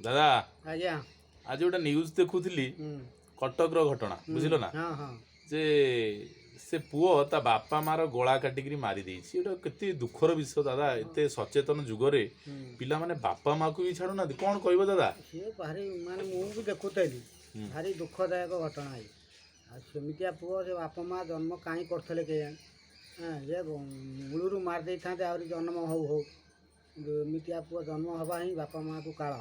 ଦାଦା, ଆଜ୍ଞା। ଆଜି ଗୋଟେ ନ୍ୟୁଜ୍ ଦେଖୁଥିଲି, କଟକର ଘଟଣା, ବୁଝିଲ ନା? ହଁ ହଁ ଯେ ସେ ପୁଅ ତା ବାପା ମାର ଗଳା କାଟିକିରି ମାରି ଦେଇଛି। ଏଇଟା କେତେ ଦୁଃଖର ବିଷୟ ଦାଦା। ଏତେ ସଚେତନ ଯୁଗରେ ପିଲାମାନେ ବାପା ମାକୁ ବି ଛାଡୁନାହାନ୍ତି। କଣ କହିବ ଦାଦା? ସିଏ ଭାରି, ମାନେ ମୁଁ ବି ଦେଖୁଥିଲି, ଭାରି ଦୁଃଖଦାୟକ ଘଟଣା ଇଏ। ଆଉ ସେମିତିଆ ପୁଅ ସେ ବାପା ମା ଜନ୍ମ କାହିଁ କରୁଥିଲେ କେଜାଣି? ହଁ, ଇଏ ମୂଳରୁ ମାରି ଦେଇଥାନ୍ତେ ଆହୁରି ଜନ୍ମ ହଉ ହଉ। କିନ୍ତୁ ଏମିତିଆ ପୁଅ ଜନ୍ମ ହେବା ହିଁ ବାପା ମାଆକୁ କାଳ।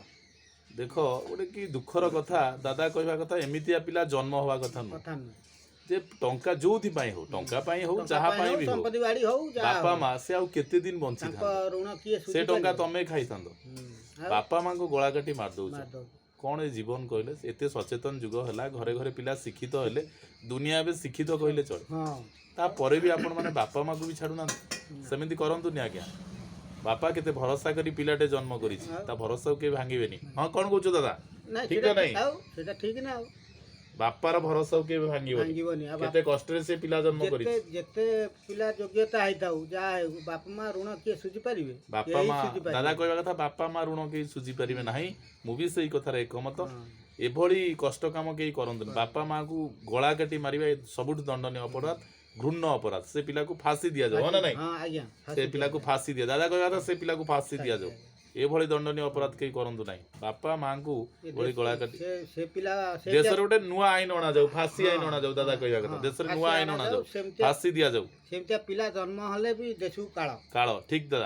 ଦେଖ, ଗୋଟେ କି ଦୁଃଖର କଥା। ଦାଦା କହିବା କଥା, ଏମିତିଆ ପିଲା ଜନ୍ମ ହବା କଥା ନୁହଁ। କଥା ନୁହେଁ। ଯେ ଟଙ୍କା ଯୋଉଥିପାଇଁ ହଉ, ଟଙ୍କା ପାଇଁ ହଉ, ଟଙ୍କା ଯାହା ପାଇଁ ପାଇଁ ହଉ, ବି ହଉ, ସମ୍ପତ୍ତି ବାଡ଼ି ହଉ, ଯାହା ବାପା ହଉ, ମା ସେ ଆଉ କେତେ ଦିନ ତାଙ୍କ ବଞ୍ଚିଥାନ୍ତେ? ଋଣ କିଏ ସେ ଟଙ୍କା ସୁଝିପାରିବ? ତମେ ଖାଇଥାନ୍ତ। ଆଉ ବାପା ମାଙ୍କୁ ଗଳା କାଟି ମାରି ଦଉଛ। ମାରିଦଉ। କଣ ଏ ଜୀବନ କହିଲେ? ଏତେ ସଚେତନ ଯୁଗ ହେଲା, ଘରେ ଘରେ ପିଲା ଶିକ୍ଷିତ ହେଲେ, ଦୁନିଆ ଏବେ ଶିକ୍ଷିତ କହିଲେ ଚଳେ। ତାପରେ ବି ଆପଣ ମାନେ ବାପା ମାକୁ ବି ଛାଡୁନାହାନ୍ତି। ସେମିତି କରନ୍ତୁନି ଆଜ୍ଞା। ବାପା କେତେ ଭରସା କରି ପିଲାଟେ ଜନ୍ମ କରିଛି, ତା ଭରସାକୁ କେହି ଭାଙ୍ଗିବେନି। ହଁ, କଣ କହୁଛ ଦାଦା? ନାଇଁ, ଠିକ ସେଇଟା ନା ନାଇଁ? ଆଉ ସେଇଟା ଠିକ ନା ଆଉ। ବାପାର ଭରସାକୁ କେବେ ଭାଙ୍ଗିବନି। ଭାଙ୍ଗିବନି ଆଉ। କେତେ କଷ୍ଟରେ ସେ ପିଲା ଜନ୍ମ ଯେତେ କରିଛି। ଯେତେ ପିଲା ଯୋଗ୍ୟତା ହେଇଥାଉ, ଯାହା ହେଉ, ବାପା ମା ଋଣ କିଏ ସୁଝି ପାରିବେ? ବାପା କେହି ମା ସୁଝି ଦାଦା ପାରିବେନି। କହିବା କଥା, ବାପା ମା ଋଣ କେହି ସୁଝି ପାରିବେ ନାହିଁ। ମୁଁ ବି ସେଇ କଥାରେ ଏକମତ। ଏଭଳି କଷ୍ଟ କାମ କେହି କରନ୍ତୁନି। ବାପା ମାକୁ ଗଳା କାଟି ମାରିବା ଏ ସବୁଠୁ ଦଣ୍ଡନୀୟ ଅପରାଧ, ଘୃଣ୍ୟ ଅପରାଧ। ସେ ପିଲାକୁ ଫାଶୀ ଦିଆଯାଉ, ହଁ ନା ନାଇଁ? ହଁ ଆଜ୍ଞା। ସେ ଫାଶୀ ପିଲାକୁ ଦିଆଯାଉ। ଫାଶୀ ଦିଆ, ଦାଦା କହିବା କଥା, ସେ ପିଲାକୁ ଫାଶୀ ଦିଆଯାଉ। ଏଭଳି ଦଣ୍ଡନୀୟ ଅପରାଧ କେହି କରନ୍ତୁ ନାହିଁ। ବାପା ମାଙ୍କୁ ଏ ଏଭଳି ଗଳା କାଟି ସେ ପିଲା ସେ ଦେଶରେ ଗୋଟେ ନୂଆ ଆଇନ ଅଣାଯାଉ, ଫାଶୀ ଆଇନ ଅଣାଯାଉ। ଦାଦା କହିବା କଥା, ଦେଶରେ ଫାଶୀ ନୂଆ ଆଇନ ଅଣାଯାଉ, ଅଣାଯାଉ, ସେମିତିଆ ଫାଶୀ ଦିଆଯାଉ। ସେମିତିଆ ପିଲା ଜନ୍ମ ହେଲେ ବି ଦେଶକୁ କାଳ। କାଳ, ଠିକ ଦାଦା।